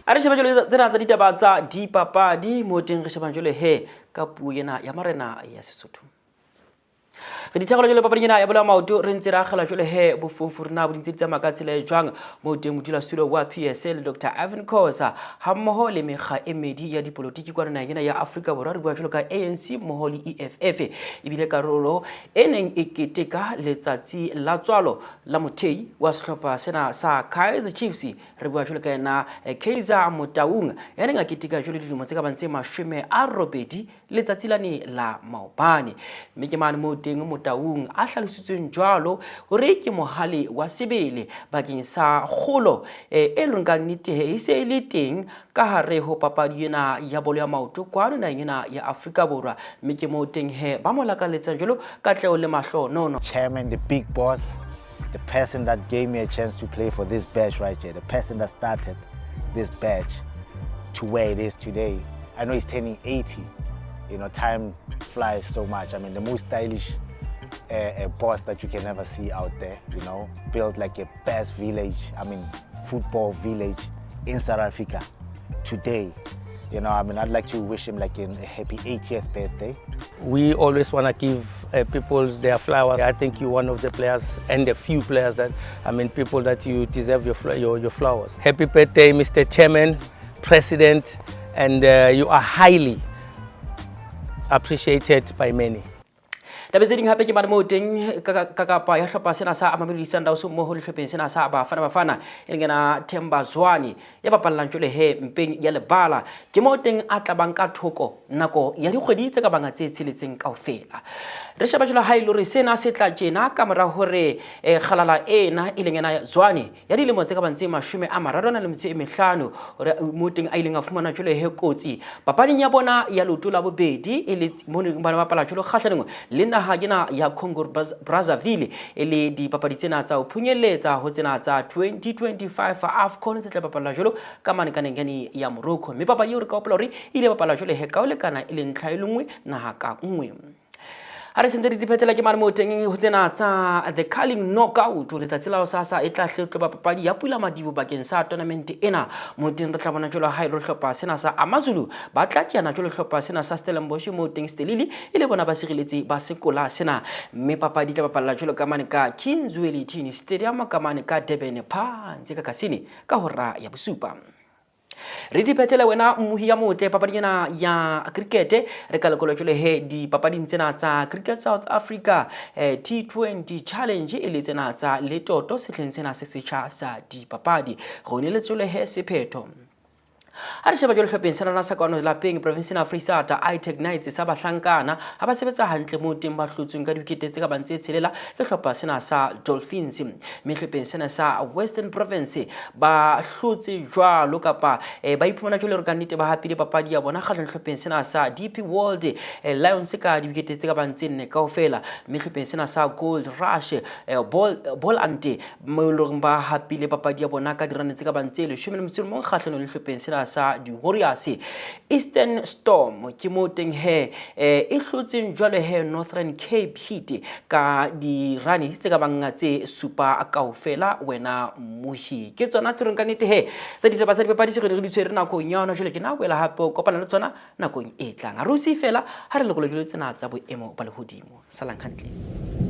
A re shebe jwale tsena tsa ditaba tsa dipapadi mo teng re shebang jwale he ka puo ena ya marena ya Sesotho. Re dithekgelo jwale papading ena ya bolo ya maoto re ntse re akgela jwale he bofofu rena bo dintse di tsamaya ka tsela e jwang mo teng modulasetulo wa PSL Dr Ivan Khoza hammoho le mekga e medi ya dipolotiki kwano naheng ena ya Afrika Borwa re bua jwalo ka ANC mmoho le EFF ebile karolo e neng e keteka letsatsi la tswalo la mothei wa sehlopha sena sa Kaizer Chiefs re bua jwalo ka yena Kaizer Motaung ya neng a keteka jwale dilemo tse ka bang tse 80 letsatsi lane la maobane mme ke mane moo teng Motaung a hlalositsweng jwalo hore ke mohale wa sebele bakeng sa kgolo e leng ka nnete e se e le teng ka hare ho papadi ena ya bolo ya maoto kwano naheng ena ya Afrika Borwa mme ke moo teng he ba mo lakaletsang jwalo katleho le mahlonono. Chairman, the big boss, the person that gave me a chance to play for this batch right here, the person that started this batch to where it is today. I know he's turning 80. You know, time flies so much. I mean, the most stylish boss that you can ever see out there, you know, built like a best village, I mean, football village in South Africa today. You know, I mean, I'd like to wish him like a happy 80th birthday. We always want to give people their flowers. I think you're one of the players and the few players that, I mean, people that you deserve your flowers. Happy birthday, Mr. Chairman, President, and you are highly appreciated by many. Tabeng tse ding hape ke mane moo teng ka kapa ya hlopha sena sa Mamelodi Sundowns mmoho le hlopheng sena sa Bafana Bafana e leng yena Themba Zwane ya bapallang jwale he mpeng ya lebala ke moo teng a tlabang ka thoko nako ya dikgwedi tse ka bang tse tsheletseng kaofela. Re sheba jwale ha e le hore sena se tla tjena ka mora hore kgalala ena e leng yena Zwane ya dilemo tse ka bang tse 35 hore moo teng a ileng a fumana jwale he kotsi papading ya bona ya leoto la bobedi e le mo neng ba bapala jwalo kgahlanong le naha ena ya Congo Brazzaville e le dipapadi tsena tsa ho phunyeletsa ho tsena tsa 2025 AFCON tse tla bapalwa jwalo ka mane ka neng ya Morocco mme papadi eo re ka hopola hore e ile bapalwa jwale he ka ho lekana e le ntlha e le nngwe naha ka nngwe. Ha re sentse di diphethela ke mane moo teng ho tsena tsa The Carling Knockout letsatsi la hosasa e tla hle papadi ya pula madibo bakeng sa tournament ena moo teng re tla bona jwalo ha e le hlopha sena sa AmaZulu ba tla teana jwalo hlopha sena sa Stellenbosch moo teng Stelili e le bona ba sireletse ba sekola sena mme papadi tla bapalla jwalo ka mane ka King Zwelithini Stadium ka mane ka Durban phansi ka Kasini ka hora ya bosupa. Re di phethele wena mmohi ya motle papading ena ya cricket re ka lekolo jwale he dipapading tsena tsa Cricket South Africa T20 Challenge e le tsena tsa letoto sehleng sena se setjha sa dipapadi go ne le tswele he sephetho. Ha re sheba jwale hlopheng sena sa kwano lapeng province ya Freistata iTech Knights sa bahlankana ha ba sebetsa hantle moo teng ba hlotsweng ka dikete tse ka bang tse tshelela ke hlopha sena sa Dolphins mme hlopheng sena sa Western Province ba hlotse jwalo kapa ba iphumana jwale hore ka nnete ba hapile papadi ya bona kgahlanong hlopheng sena sa DP World Lions ka dikete tse ka bang tse nne kaofela mme hlopheng sena sa Gold Rush Bolante mo e leng ba hapile papadi ya bona ka dirane tse ka bang tse 11 kgahlanong le hlopheng sena sa di-Warriors. Eastern Storm ke mo teng he e hlotseng jwale he Northern Cape Heat ka dirane tse ka bang tse supa kaofela wena mmohi. Ke tsona tse reng ka nnete he tsa ditaba tsa dipapadi se re ne re di tshwere nakong ya hona jwale ke na boela hape o kopana le tsona nakong e tlang. Ha re o siye fela ha re lekolo jwale tsena tsa boemo ba lehodimo. Salang hantle.